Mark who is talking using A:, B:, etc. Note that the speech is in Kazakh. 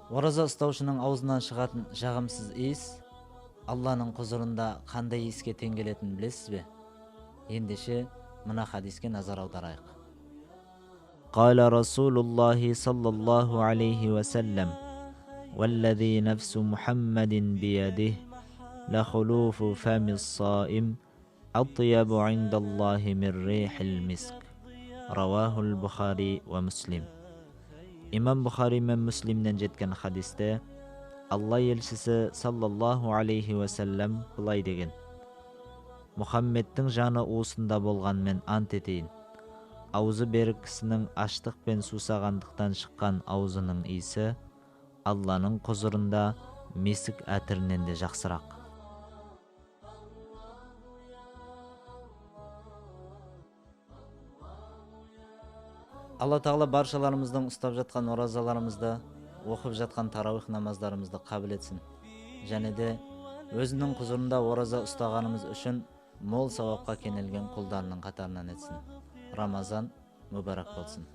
A: Ораза ұстаушының аузынан шығатын жағымсыз иіс Алланың құзырында қандай иіске тең келетінін білесіз бе? Ендеше мына хадиске назар аударайық.
B: قال رسول الله صلى الله عليه وسلم: والذي نفس محمد بيده لخلوف فم الصائم أطيب عند الله من ريح المسك. رواه البخاري ومسلم. Имам Бұхари мен Муслимнен жеткен хадисте Алла елшісі саллаллаху алейхи уассалам былай деген: Мұхаммедтің жаны уысында болғанмен ант етейін, аузы берік кісінің аштық пен сусағандықтан шыққан аузының иісі Алланың құзырында месік әтірінен де жақсырақ.
A: Алла Тағала баршаларымыздың ұстап жатқан оразаларымызды, оқып жатқан тарауих намаздарымызды қабыл етсін және де өзінің құзырында ораза ұстағанымыз үшін мол сауапқа кенелген құлдарының қатарынан етсін. Рамазан мүбәрак болсын.